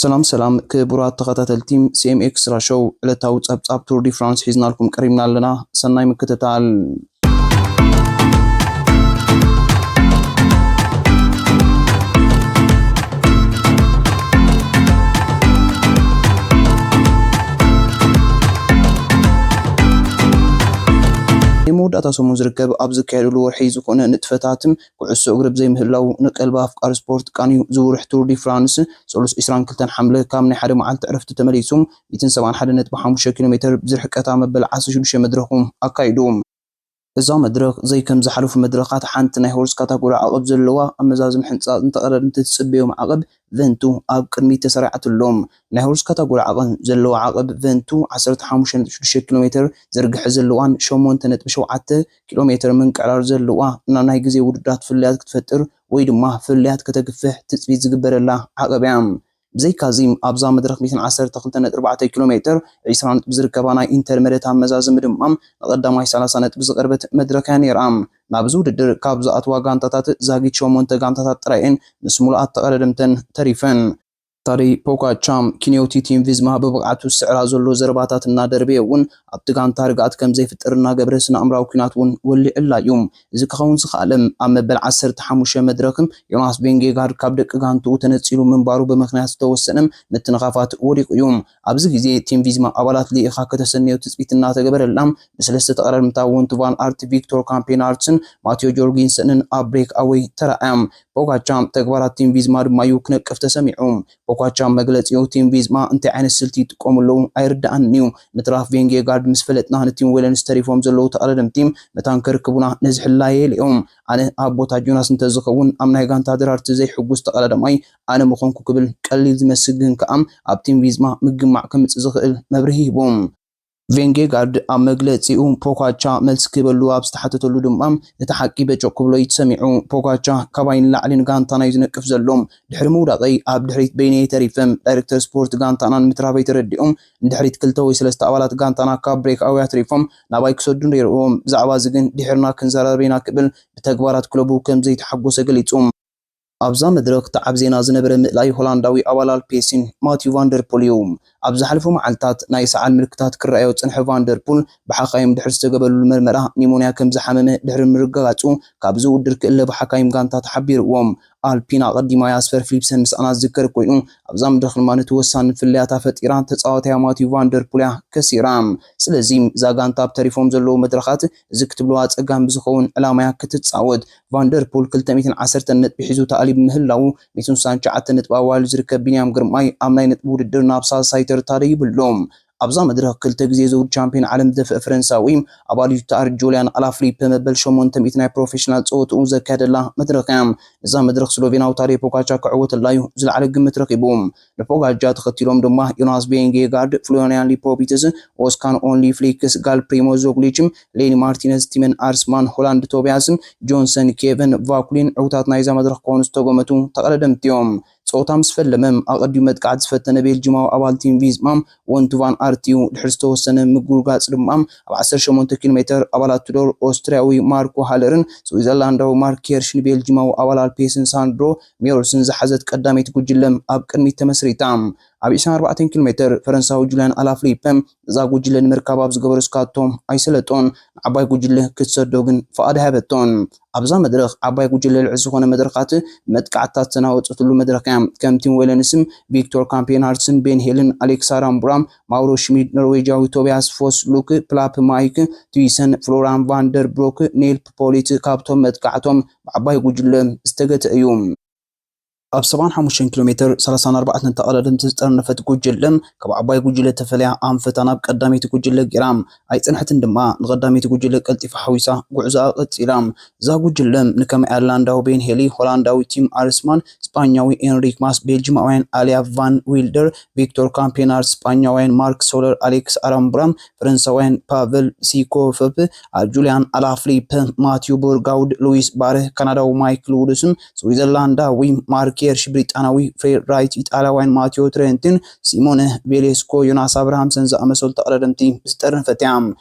ሰላም ሰላም ክቡራት ተኸታተልቲ ሲ ኤም ኤክስትራ ሾው፣ ዕለታዊ ጸብጻብ ቱር ዲ ፍራንስ ሒዝናልኩም ቀሪብና ኣለና። ሰናይ ምክትታል። ናይ መወዳእታ ሰሙን ዝርከብ ኣብ ዝካየደሉ ወርሒ ዝኾነ ንጥፈታት ኩዕሶ እግሪ ብዘይምህላው፣ ንቀልቢ ኣፍቃሪ ስፖርት ቃንዩ ዝውርሕ ቱር ዲ ፍራንስ ሰሉስ ዕስራን ክልተን ሓምለ ካብ ናይ ሓደ መዓልቲ ዕረፍቲ ተመሊሱ፣ ሚእትን ሰብዓን ሓደን ነጥቢ ሓሙሽተ ኪሎ ሜትር ብዝርሕቀታ መበል ዓሰርተ ሽዱሽተ መድረኹ ኣካይዱ። እዛ መድረኽ፣ ዘይ ከም ዝሓለፉ መድረኻት፣ ሓንቲ ናይ ሆርስ ካታጎሪ ዓቐብ ዘለዋ፣ ኣብ መዛዘሚ ሕንጻጽ ንተቐዳደምቲ ትጽበዮም ዓቐብ ቨንቱ ኣብ ቅድሚት ተሰሪዓትሎም። ናይ ሆርስ ካታጎሪ ዓቐብ ዘለዋ ዓቐብ ቨንቱ ዓሰርተ ሓሙሽተ ነጥቢ ሽዱሽተ ኪሎ ሜትር ዝርግሐ ዘለዋን ሸሞንተ ነጥቢ ሸውዓተ ኪሎ ሜትር ምንቅዕራር ዘለዋ፣ ናብ ናይ ግዜ ውድድራት ፍልልያት ክትፈጥር ወይ ድማ ፍልልያት ከተግፍሕ ትጽቢት ዝግበረላ ዓቐብ እያ። ብዘይካዚ፣ ኣብዛ መድረኽ ሚእትን ዓሰርተ ክልተ ነጥቢ ኣርባዕተ ኪሎ ሜትር ዕስራ ነጥቢ ዝርከባ ናይ ኢንተር መደት ኣብ መዛዘሚ ድማ ንቐዳማይ ሰላሳ ነጥቢ ዝቐርበት መድረኽ እያ ነይራ። ናብዚ ውድድር ካብ ዝኣትዋ ጋንታታት ዛጊት ሸሞንተ ጋንታታት ጥራይ እየን ምስ ምሉኣት ተቐዳደምተን ተሪፈን። ታደይ ፖጋቻ፣ ኪንዮቲ ቲም ቪዝማ ብብቕዓቱ ዝስዕራ ዘሎ ዘረባታት እናደርበየ እውን፣ ኣብቲ ጋንታ ርግኣት ከም ዘይፍጠር እናገበረ፣ ስነ ኣእምራዊ ኲናት እውን ወሊዑላ እዩ። እዚ ክኸውን ዝኸኣለ፣ ኣብ መበል ዓሰርተ ሓሙሽተ መድረኽ ዮናስ ቬንጌጋርድ ካብ ደቂ ጋንትኡ ተነጺሉ ምንባሩ ብምኽንያት ዝተወሰነ ምትንኻፋት ወዲቑ እዩ። ኣብዚ ግዜ ቲም ቪዝማ ኣባላት ልኢኻ ከተሰንዮ ትጽቢት እናተገበረላ፣ ብሰለስተ ተቐዳደምታ ወንቱ ቫን ኣርት፣ ቪክቶር ካምፔናርትስን ማቴዮ ጆርጊንሰንን ኣብ ብሬክ ኣወይ ተራእያ። ፖጋቻ ተግባራት ቲም ቪዝማ ድማ እዩ ክነቅፍ ተሰሚዑ። ፖጋቻ መግለጺኡ፣ ቲም ቪዝማ እንታይ ዓይነት ስልቲ ይጥቀሙ ኣለዉ ኣይርድኣንን እዩ። ምትራፍ ቬንጌጋርድ ምስ ፈለጥና፣ ንቲም ዌለንስ ተሪፎም ዘለዉ ተቐዳደምቲ መታን ከርክቡና ነዚ ሕላየ ኢለ እዮም። ኣነ ኣብ ቦታ ጆናስ እንተዝኸውን፣ ኣብ ናይ ጋንታ ድራርቲ ዘይሕጉስ ተቐዳዳማይ ኣነ ምኾንኩ ክብል ቀሊል ዝመስል፣ ግን ከኣ ኣብ ቲም ቪዝማ ምግማዕ ከምጽእ ዝኽእል መብርሂ ሂቡ። ቬንጌጋርድ ኣብ መግለጺኡ፣ ፖጋቻ መልሲ ክህበሉ ኣብ ዝተሓተተሉ ድማ፣ እቲ ሓቂ በጨቅ ክብሎ እዩ ተሰሚዑ። ፖጋቻ፣ ካባይ ንላዕሊ ንጋንታና እዩ ዝነቅፍ ዘሎ። ድሕሪ ምውዳቐይ ኣብ ድሕሪት በይነይ ተሪፈ። ዳይሬክተር ስፖርት ጋንታናን ምትራፈይ ተረዲኦም፣ ንድሕሪት ክልተ ወይ ሰለስተ ኣባላት ጋንታና ካብ ብሬክ ኣውያ ኣትሪፎም ናባይ ክሰዱ ነይርዎም። ብዛዕባ እዚ ግን ድሒርና ክንዘራረብ ኢና ክብል ብተግባራት ክለቡ ከም ዘይተሓጎሰ ገሊጹ። ኣብዛ መድረኽ ተዓብ ዜና ዝነበረ ምእላይ ሆላንዳዊ ኣባል ኣልፔሲን ማቲዩ ቫንደርፖል እዩ። ኣብ ዝሓለፉ መዓልታት ናይ ሰዓል ምልክታት ክረኣዮ ዝጸንሐ ቫንደርፖል፣ ብሓካይም ድሕሪ ዝተገበረሉ መርመራ ኒሞንያ ከም ዝሓመመ ድሕሪ ምርግጋጹ፣ ካብዚ ውድድር ክእለ ብሓካይም ጋንታ ተሓቢርዎም። ኣልፒን ኣቐዲማ እያ ስፐር ፊሊፕሰን ምስኣና ዝዝከር ኮይኑ፣ ኣብዛ መድረኽ ድማ ነቲ ወሳኒ ፍልልያታ ፈጢራ ተጻዋታያ ማቲዩ ቫንደርፖል እያ ከሲራ። ስለዚ እዛ ጋንታ ኣብ ተሪፎም ዘለዉ መድረኻት እዚ ክትብሎ ኣጸጋሚ ብዝኸውን ዕላማ እያ ክትጻወት። ቫንደርፖል ክልተ ሚእትን ዓሰርተን ነጥቢ ሒዙ ተኣልዩ ብምህላዉ፣ ሚእትን ስሳን ትሽዓተን ነጥቢ ኣዋልዩ ዝርከብ ቢንያም ግርማይ ኣብ ናይ ነጥቢ ውድድር ናብ ሳልሳይ ተርታ ደይቡ ኣሎ። ኣብዛ መድረኽ ክልተ ግዜ ዘውድ ቻምፒዮን ዓለም ዝደፍአ ፈረንሳዊ ኣባል ዩታኣር ጁልያን ኣላፍሊፐ መበል ሸሞንተ ሚእቲ ናይ ፕሮፌሽናል ጸወትኡ ዘካየደላ መድረኽ እያ። እዛ መድረኽ ስሎቬናዊ ታዴ ፖጋቻ ክዕወተላ እዩ ዝለዓለ ግምት ረኺቡ። ንፖጋቻ ተኸቲሎም ድማ ዮናስ ቬንጌጋርድ፣ ፍሎሪያን ሊፖቪትስ፣ ኦስካን ኦንሊ ፍሊክስ ጋል ፕሪሞዝ ሮግሊች፣ ሌኒ ማርቲነዝ፣ ቲመን ኣርስማን፣ ሆላንድ ቶቢያስ፣ ጆንሰን፣ ኬቨን ቫኩሊን ዕውታት ናይዛ መድረኽ ክኾኑ ዝተገመቱ ተቐዳደምቲ እዮም። ጸወታ ምስ ፈለመ፣ ኣቐዲሙ መጥቃዕቲ ዝፈተነ ቤልጂማዊ ኣባል ቲም ቪዝማ፣ ወንቱ ቫን ኣርት እዩ። ድሕሪ ዝተወሰነ ምጉርጋጽ ድማ፣ ኣብ ዓሰርተ ሸሞንተ ኪሎ ሜተር ኣባላት ቱዶር ኦስትርያዊ ማርኮ ሃለርን ስዊዘርላንዳዊ ማርክ ሄርሽን ቤልጂማዊ ኣባል ኣልፔስን ሳንድሮ ሜዮርስን ዝሓዘት ቀዳመይቲ ጉጅለ ኣብ ቅድሚት ተመስሪታ። ኣብ ዕስራን ኣርባዕተን ኪሎ ሜተር ፈረንሳዊ ጁልያን ኣላፍሊፐ እዛ ጉጅለ ንምርካብ ኣብ ዝገበሮ ስካቶ ኣይሰለጦን። ንዓባይ ጉጅለ ክትሰዶ ግን ፍቓድ ኣይሃበቶን። ኣብዛ መድረኽ ዓባይ ጉጅለ ልዑል ዝኾነ መድረኻት መጥቃዕትታት ዝተናወጸትሉ መድረኽ እያ። ከም ቲም ዌለንስን ቪክቶር ካምፔናርትስን ቤን ሄልን ኣሌክስ ኣራምቡራ፣ ማውሮ ሽሚድ፣ ኖርዌጃዊ ቶቢያስ ፎስ፣ ሉክ ፕላፕ፣ ማይክ ቱይሰን፣ ፍሎራን ቫንደር ብሮክ፣ ኔል ፖሊት ካብቶም መጥቃዕቶም ብዓባይ ጉጅለ ዝተገተ እዩ። ኣብ ሰብዓን ሓሙሽተን ኪሎ ሜተር ሰላሳን ኣርባዕተን ተቐዳደምቲ ዝጠርነፈት ጉጅለ፣ ካብ ዓባይ ጉጅለ ተፈልያ ኣንፈታ ናብ ቀዳመይቲ ጉጅለ ገይራ ኣይጸንሐትን ድማ፣ ንቐዳመይቲ ጉጅለ ቀልጢፋ ሓዊሳ ጉዕዞኣ ቀጺላ። እዛ ጉጅለ ንከም ኣየርላንዳዊ ቤን ሄሊ፣ ሆላንዳዊ ቲም ኣርስማን፣ ስጳኛዊ ኤንሪክ ማስ፣ ቤልጂማውያን ኣልያ ቫን ዊልደር፣ ቪክቶር ካምፔናር፣ ስጳኛውያን ማርክ ሶለር፣ ኣሌክስ ኣራምቡራ፣ ፈረንሳውያን ፓቨል ሲኮፈፕ፣ ጁልያን ኣላፍሊፕ፣ ማቲዩ ቦርጋውድ፣ ሉዊስ ባረ፣ ካናዳዊ ማይክል ውድስን ስዊዘርላንዳዊ ማርክ ሄርሽ፣ ብሪጣናዊ ፍሬድ ራይት፣ ኢጣልያውያን ማቲዮ ትሬንትን ሲሞነ ቬሌስኮ፣ ዮናስ ኣብርሃምሰን ዝኣመሰሉ ተቐዳደምቲ ዝጠርነፈት እያ።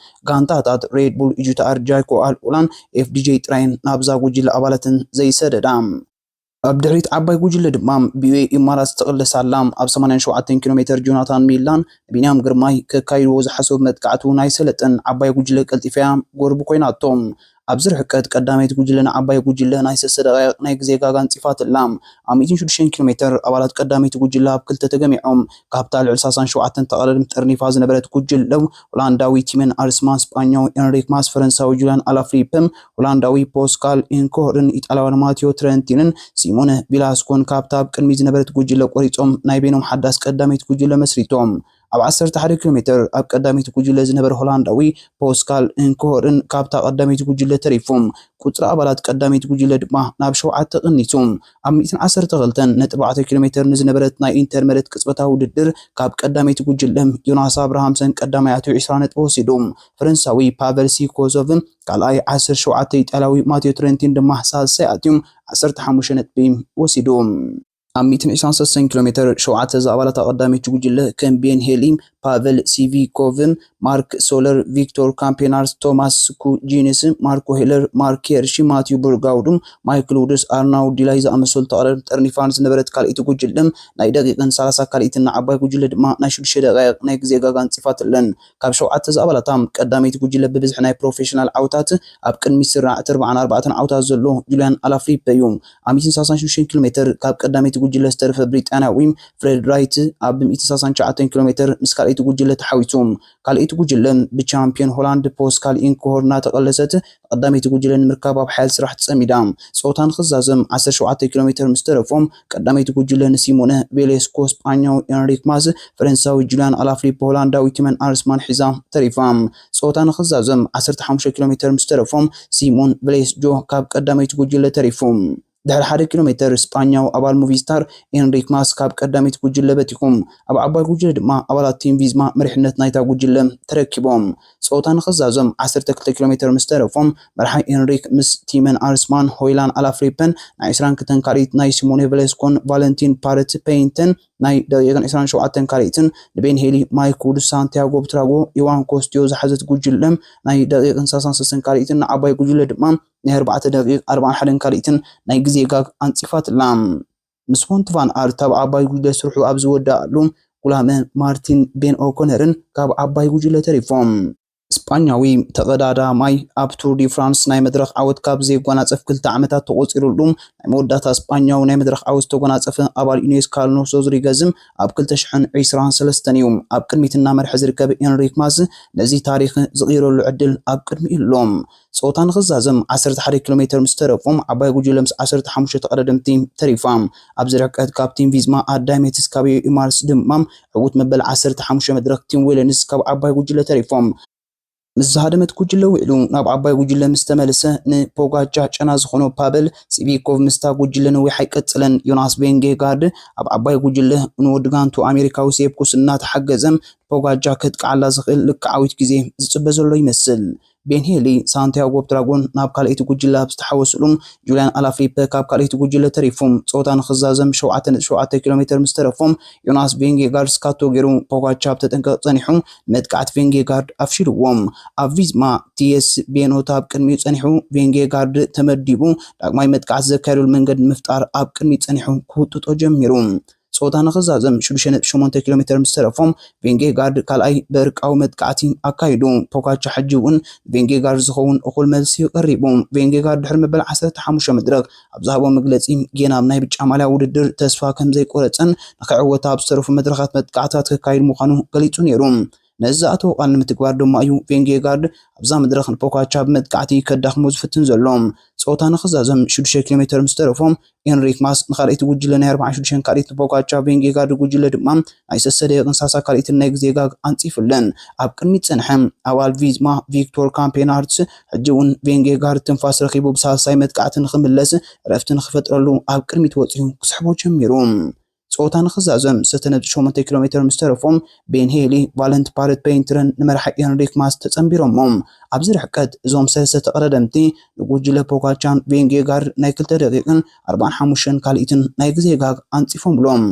ጋንታታት ሬድ ቡል፣ ኢጁታኣር፣ ጃይኮ ኣልኡላን ኤፍዲጄ ጥራይን ናብዛ ጉጅለ ኣባላተን ዘይሰደዳ። ኣብ ድሕሪት ዓባይ ጉጅለ ድማ ብዩኤ ኢማራት ዝተቐለሳ ኣላ። ኣብ ሰማንያን ሸውዓተን ኪሎ ሜትር ጆናታን ሚላን ንቢንያም ግርማይ ከካይድዎ ዝሓሰቡ መጥቃዕቲ እውን ኣይሰለጠን። ዓባይ ጉጅለ ቀልጢፋ እያ ጎርቢ ኮይናቶ። ኣብዚ ርሕቀት ቀዳመይቲ ጉጅለ ንዓባይ ጉጅለ ናይ ሰለስተ ደቂቕ ናይ ግዜ ጋጋ ኣንጺፋትላ። ኣብ ሚእትን ሽዱሽተን ኪሎ ሜትር ኣባላት ቀዳመይቲ ጉጅለ ኣብ ክልተ ተገሚዖም። ካብታ ልዕሊ ሰላሳን ሸውዓተን ተቐዳደምቲ ጠርኒፋ ዝነበረት ጉጅለ፣ ሆላንዳዊ ቲመን ኣርስማን፣ ስጳኛዊ ኤንሪክ ማስ፣ ፈረንሳዊ ጁልያን ኣላፍሊፕ፣ ሆላንዳዊ ፖስካል ኢንኮርን ኢጣልያዊ ማቴዮ ትረንቲንን ሲሞነ ቪላስኮን ካብታ ኣብ ቅድሚት ዝነበረት ጉጅለ ቆሪጾም ናይ በይኖም ሓዳስ ቀዳመይቲ ጉጅለ መስሪቶም። ኣብ ዓሰርተ ሓደ ኪሎ ሜትር ኣብ ቀዳመይቲ ጉጅለ ዝነበረ ሆላንዳዊ ፖስካል ኢንኮርን ካብታ ቀዳመይቲ ጉጅለ ተሪፉ። ቁጽሪ ኣባላት ቀዳመይቲ ጉጅለ ድማ ናብ ሸውዓተ ቀኒሱ። ኣብ ሚእትን ዓሰርተ ክልተን ነጥቢ ኣርባዕተ ኪሎ ሜትር ንዝነበረት ናይ ኢንተርመደት ቅጽበታዊ ውድድር ካብ ቀዳመይቲ ጉጅለ ዮናስ ኣብርሃምሰን ቀዳማይ ኣትዩ ዕስራ ነጥቢ ወሲዱ። ፈረንሳዊ ፓቨል ሲኮዞቭ ካልኣይ፣ ዓሰርተ ሸውዓተ፣ ኢጣልያዊ ማቴዮ ትረንቲን ድማ ሳልሳይ ኣትዮም ዓሰርተ ሓሙሽተ ነጥቢ ወሲዱ። ኣብ ሚእትን ዕስራን ሰለስተን ኪሎ ሜትር ሸውዓተ ዝኣባላት ቀዳመይቲ ጉጅለ ከም ቤን ሄሊ፣ ፓቨል ሲቪኮቭ፣ ማርክ ሶለር፣ ቪክቶር ካምፔናርስ፣ ቶማስ ኩጂኒስ፣ ማርኮ ሄለር፣ ማርክ ሄርሺ፣ ማቲዩ ብርጋውዱ፣ ማይክል ውድስ፣ ኣርናውድ ዲላይ ዝኣመሰሉ ተቐዳደምቲ ጠርኒፋን ዝነበረት ካልኣይቲ ጉጅለ ናይ ደቂቕን ሰላሳ ካልኢትን ንዓባይ ጉጅለ ድማ ናይ ሽዱሽተ ደቂቕ ናይ ግዜ ጋጋ ኣንጺፋትለን። ካብ ሸውዓተ ዝኣባላታ ቀዳመይቲ ጉጅለ ብብዝሒ ናይ ፕሮፌሽናል ዓውታት ኣብ ቅድሚት ስራዕ እቲ ኣርባዓን ኣርባዕተን ዓውታት ዘሎ ጁልያን ኣላፍሊፕ እዩ። ኣብ ሚእትን ሰላሳን ሽዱሽተን ኪሎ ሜትር ካብ ቀዳመይቲ ጉጅለ ዝተረፈ ብሪጣንያዊ ፍሬድ ራይት ኣብ ሚእትን ሰላሳን ትሽዓተን ኪሎ ሜትር ምስ ካልኣይቲ ጉጅለ ተሓዊሱ። ካልኣይቲ ጉጅለ ብቻምፒዮን ሆላንድ ፖስካል ኢንኮሆር እናተቐለሰት ቀዳመይቲ ጉጅለ ንምርካብ ኣብ ሓያል ስራሕ ትጸሚዳ። ጾታ ንኽዛዘም ዓሰርተ ሸውዓተ ኪሎ ሜትር ምስ ተረፎም ቀዳመይቲ ጉጅለ ንሲሞነ ቬሌስኮ፣ ስጳኛዊ ኤንሪክ ማስ፣ ፈረንሳዊ ጁልያን ኣላፍሊፕ፣ ሆላንዳዊ ቲመን ኣርስማን ሒዛ ተሪፋ። ጾታ ንኽዛዘም ዓሰርተ ሓሙሽተ ኪሎ ሜትር ምስ ተረፎም ሲሞን ቬሌስጆ ካብ ቀዳመይቲ ጉጅለ ተሪፉ። ድሕሪ ሓደ ኪሎ ሜትር ስጳኛዊ ኣባል ሙቪስታር ኤንሪክ ማስ ካብ ቀዳመይቲ ጉጅለ በቲኹም። ኣብ ዓባይ ጉጅለ ድማ ኣባላት ቲም ቪዝማ መሪሕነት ናይታ ጉጅለ ተረኪቦም። ጾታ ንኽዛዘም ዓሰርተ ክልተ ኪሎ ሜትር ምስ ተረፎም መርሓይ ኤንሪክ ምስ ቲመን ኣርስማን፣ ሆይላን ኣላፍሊፕን ናይ ዕስራን ክልተን ካልኢት ናይ ሲሞኔ ቬሌስኮን ቫለንቲን ፓረት ፔይንተን ናይ ደቂቕን ዕስራን ሸውዓተን ካልኢትን ንቤን ሄሊ፣ ማይክ ውድ፣ ሳንቲያጎ ብትራጎ፣ ኢዋን ኮስቲዮ ዝሓዘት ጉጅለ ናይ ደቂቕን ሰላሳን ሰለስተን ካልኢትን ንዓባይ ጉጅለ ድማ ናይ ኣርባዕተ ደቂቕ ኣርባዓን ሓደን ካልኢትን ናይ ግዜ ጋግ ኣንጺፋትላ። ምስ ፎንት ቫን ኣርት ኣብ ዓባይ ጉጅለ ስርሑ ኣብ ዝወደኣሉ ጉላመ ማርቲን ቤን ኦኮነርን ካብ ዓባይ ጉጅለ ተሪፎም። ስጳኛዊ ተቐዳዳማይ ኣብ ቱር ዲ ፍራንስ ናይ መድረኽ ዓወት ካብ ዘየጓናጸፍ ክልተ ዓመታት ተቖጺሩሉ። ናይ መወዳእታ ስጳኛዊ ናይ መድረኽ ዓወት ዝተጎናጸፈ ኣባል ኢኔስ ካርሎስ ሮድሪገዝም ኣብ ክልተ ሽሕን ዕስራን ሰለስተን እዩ። ኣብ ቅድሚት እናመርሐ ዝርከብ ኤንሪክ ማስ ነዚ ታሪኽ ዝቕይረሉ ዕድል ኣብ ቅድሚኡ ኣሎ። ጾታ ንኽዛዘም ዓሰርተ ሓደ ኪሎ ሜትር ምስ ተረፎም ዓባይ ጉጅለ ምስ ዓሰርተ ሓሙሽተ ተቐዳደምቲ ተሪፋ። ኣብዚ ርሕቀት ካብ ቲም ቪዝማ ኣዳሜትስ ካቢዮ ኢማርስ ድማ ዕዉት መበል ዓሰርተ ሓሙሽተ መድረኽ ቲም ዌለንስ ካብ ዓባይ ጉጅለ ተሪፎም። ምስ ዝሃደመት ጉጅለ ውዒሉ ናብ ዓባይ ጉጅለ ምስ ተመልሰ ንፖጋቻ ጨና ዝኾኖ ፓበል ሲቪኮቭ ምስታ ጉጅለ ነዊሕ ኣይቀጽለን። ዮናስ ቬንጌጋርድ ኣብ ዓባይ ጉጅለ ንወዲ ጋንቱ ኣሜሪካዊ ሴፕኩስ እናተሓገዘ ፖጋቻ ከጥቅዓላ ዝኽእል ልክዓዊት ግዜ ዝጽበ ዘሎ ይመስል። ቤን ሄሊ፣ ሳንቲያጎ ብትራጎን ናብ ካልኣይቲ ጉጅለ ኣብ ዝተሓወስሉ፣ ጁልያን ኣላፍሊፐ ካብ ካልኣይቲ ጉጅለ ተሪፉ። ጾታ ንኽዛዘም ሸውዓተ ነጥቢ ሸውዓተ ኪሎ ሜትር ምስ ተረፎም፣ ዮናስ ቬንጌጋርድ ስካቶ ገይሩ ፖጋቻ ኣብ ተጠንቀቕ ጸኒሑ፣ መጥቃዕቲ ቬንጌጋርድ ኣፍሺልዎም። ኣብ ቪዝማ ቲኤስ ቤኖታ ኣብ ቅድሚኡ ጸኒሑ፣ ቬንጌጋርድ ተመዲቡ ዳግማይ መጥቃዕቲ ዘካየደሉ መንገዲ ንምፍጣር ኣብ ቅድሚት ጸኒሑ ክውጥጦ ጀሚሩ። ጾታ ንኽዛዘም ሽዱሽተ ነጥቢ ሸሞንተ ኪሎ ሜትር ምስ ተረፎም፣ ቬንጌጋርድ ካልኣይ በርቃዊ መጥቃዕቲ ኣካይዱ። ፖጋቻ ሕጂ እውን ቬንጌጋርድ ዝኸውን እኹል መልሲ ቀሪቡ። ቬንጌጋርድ ድሕሪ መበል ዓሰርተ ሓሙሽተ መድረኽ ኣብ ዝሃቦ መግለጺ፣ ጌና ኣብ ናይ ብጫ ማልያ ውድድር ተስፋ ከም ዘይቆረጸን ንኽዕወት ኣብ ዝተረፉ መድረኻት መጥቃዕታት ከካይድ ምዃኑ ገሊጹ ነይሩ። ነዚ ዝኣተዎ ቃል ንምትግባር ድማ እዩ ቬንጌጋርድ ኣብዛ መድረኽ ንፖጋቻ ብመጥቃዕቲ ከዳኽሞ ዝፍትን ዘሎ። ጾታ ንኽዛዘም ሽዱሽተ ኪሎ ሜትር ምስ ተረፎም፣ ኤንሪክ ማስ ንኻልኣይቲ ጉጅለ ናይ ኣርባዓን ሽዱሽተን ካልኢት ንፖጋቻ፣ ቬንጌጋርድ ጉጅለ ድማ ናይ ሰለስተ ደቂቕን ሰላሳ ካልኢትን ናይ ግዜ ጋግ ኣንጺፉለን። ኣብ ቅድሚት ጸንሐ ኣባል ቪዝማ ቪክቶር ካምፔናርትስ ሕጂ እውን ቬንጌጋርድ ትንፋስ ረኺቡ ብሳልሳይ መጥቃዕቲ ንኽምለስ ዕረፍቲ ንኽፈጥረሉ ኣብ ቅድሚት ወጺኡ ክስሕቦ ጀሚሩ። ጾታ ንኽዛዘም ሰለስተ ነጥቢ ሸሞንተ ኪሎ ሜትር ምስ ተረፎም፣ ቤን ሄሊ፣ ቫለንት ፓረት ፔይንትረን ንመርሓ ኤንሪክ ማስ ተጸንቢሮሞ። ኣብዚ ርሕቀት እዞም ሰለስተ ተቐዳደምቲ ንጉጅለ ፖጋቻን ቬንጌጋርድ ናይ ክልተ ደቂቕን ኣርባዓን ሓሙሽተን ካልኢትን ናይ ግዜ ጋግ ኣንጺፎምሎም።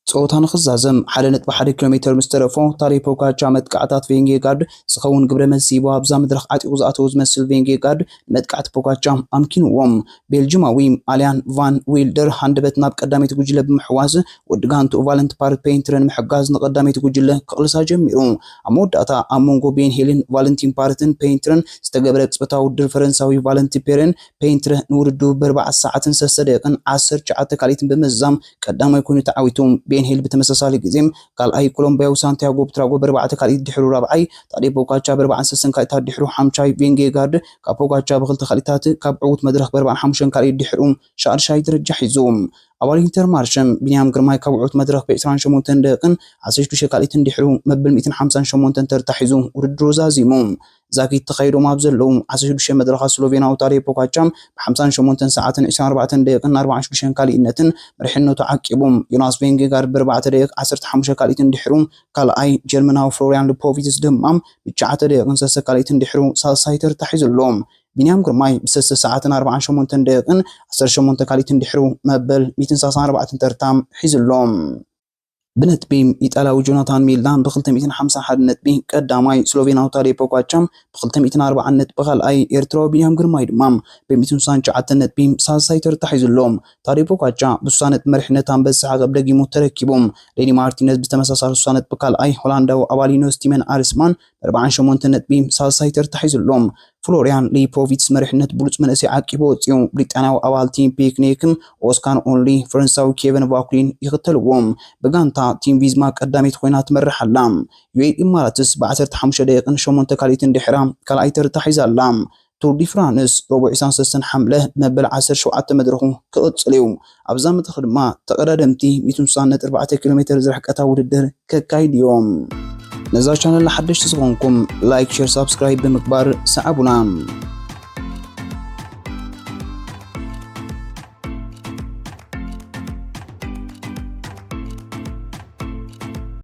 ጸወታ ንኽዛዘም ሓደ ነጥቢ ሓደ ኪሎ ሜትር ምስ ተረፎ፣ ታዴ ፖጋቻ መጥቃዕታት ቬንጌጋርድ ዝኸውን ግብረ መልሲ ሂቡ ኣብዛ መድረኽ ዓጢቑ ዝኣተወ ዝመስል ቬንጌጋርድ ንመጥቃዕቲ ፖጋቻ ኣምኪንዎም። ቤልጅማዊ ኣልያን ቫን ዊልደር ሃንደበት ናብ ቀዳመይቲ ጉጅለ ብምሕዋስ፣ ወዲ ጋንትኡ ቫለንቲ ፓርት ፔንትረ ንምሕጋዝ ንቐዳመይቲ ጉጅለ ክቕልሳ ጀሚሩ። ኣብ መወዳእታ ኣብ መንጎ ቤን ሄልን ቫለንቲን ፓርትን ፔንትረን ዝተገብረ ቅጽበታዊ ውድድር፣ ፈረንሳዊ ቫለንቲ ፔረን ፔንትረ ንውድድሩ ብኣርባዕተ ሰዓትን ሰለስተ ደቂቕን ዓሰርተ ትሽዓተ ካልኢትን ብምዝዛም ቀዳማይ ኮይኑ ተዓዊቱ። ቤን ሄል ብተመሳሳሊ ግዜ ካልኣይ፣ ኮሎምቢያዊ ሳንቲያጎ ብትራጎ ብኣርባዕተ ካልኢት ድሕሩ ራብዓይ፣ ታዴ ፖጋቻ ብኣርባዓን ሰለስተን ካልኢታት ድሕሩ ሓምሻይ፣ ቬንጌጋርድ ካብ ፖጋቻ ብክልተ ካልኢታት ካብ ዕዉት መድረኽ ብኣርባዓን ሓሙሽተን ካልኢት ድሕሩ ሻድሻይ ደረጃ ሒዙ። ኣባል ኢንተርማርሸም ቢንያም ግርማይ ካብ ዕዉት መድረኽ ብዕስራን ሸሞንተን ደቂቕን ዓሰርተ ሽዱሽተ ካልኢትን ድሕሩ መበል ሚእትን ሓምሳን ሸሞንተን ተርታ ሒዙ ውድድሩ ዛዚሙ። ዛጊት ተኻይዶም ኣብ ዘለዉ ዓሰርተ ሽዱሽተ መድረኻት ስሎቬናዊ ታዴ ፖጋቻ ብሓምሳን ሸሞንተን ሰዓትን ዕስራን ኣርባዕተን ደቂቕን ኣርባዓን ሽዱሽተን ካልኢነትን መሪሕነቱ ዓቂቡ። ዮናስ ቬንጌጋርድ ብኣርባዕተ ደቂቕ ዓሰርተ ሓሙሽተ ካልኢትን ድሕሩ ካልኣይ፣ ጀርመናዊ ፍሎሪያን ሉፖቪትስ ድማ ብትሽዓተ ደቂቕን ሰለስተ ካልኢትን ድሕሩ ሳልሳይ ተርታ ሒዙ ኣሎ። ቢንያም ግርማይ ብሰለስተ ሰዓትን ኣርባዓን ሸሞንተን ደቂቕን ዓሰርተ ሸሞንተ ካልኢትን ድሕሩ መበል ሚእትን ሰላሳን ኣርባዕተን ተርታ ሒዙ ኣሎ። ብነጥቢ ኢጣልያዊ ጆናታን ሚላን ብክልተ ሚእትን ሓምሳን ሓደ ነጥቢ ቀዳማይ፣ ስሎቬናዊ ታዴ ፖጋቻ ብክልተ ሚእትን ኣርባዓን ነጥቢ ካልኣይ፣ ኤርትራዊ ቢንያም ግርማይ ድማ ብሚእትን ስሳን ትሽዓተን ነጥቢ ሳልሳይ ተርታ ሒዙ ኣሎ። ታዴ ፖጋቻ ብስሳ ነጥቢ መሪሕነት ኣንበሳ ዓቐብ ደጊሙ ተረኪቡ። ሌኒ ማርቲነዝ ብተመሳሳሊ ስሳ ነጥቢ ካልኣይ፣ ሆላንዳዊ ኣባሊኖ ስቲመን ኣርስማን ብኣርባዓን ሸሞንተን ነጥቢ ሳልሳይ ተርታ ሒዙ ኣሎ። ፍሎሪያን ሊፖቪትስ መሪሕነት ብሉጽ መንእሰይ ዓቂቡ ወጺኡ። ብሪጣንያዊ ኣባል ቲም ፒክኒክን ኦስካር ኦንሊ፣ ፈረንሳዊ ኬቨን ቫኩሊን ይኽተልዎም። ብጋንታ ቲም ቪዝማ ቀዳመይቲ ኮይና ትመርሕ ኣላ። ዩኤኢ ኢማራትስ ብዓሰርተ ሓሙሽተ ደቂቕን ሸሞንተ ካልኢትን ድሕራ ካልኣይ ተርታ ሒዛ ኣላ። ቱር ዲ ፍራንስ ረቡዕ ዕስራን ሰለስተን ሓምለ መበል ዓሰርተ ሸውዓተ መድረኹ ክቕጽል እዩ። ኣብዛ መድረኽ ድማ ተቐዳደምቲ ሚእትን ስሳን ነጥቢ ኣርባዕተ ኪሎ ሜትር ዝርሕቀታ ውድድር ከካይዱ እዮም። ነዛ ቻነል ሓደሽቲ ዝኾንኩም ላይክ፣ ሼር፣ ሳብስክራይብ ብምግባር ሰዓቡና።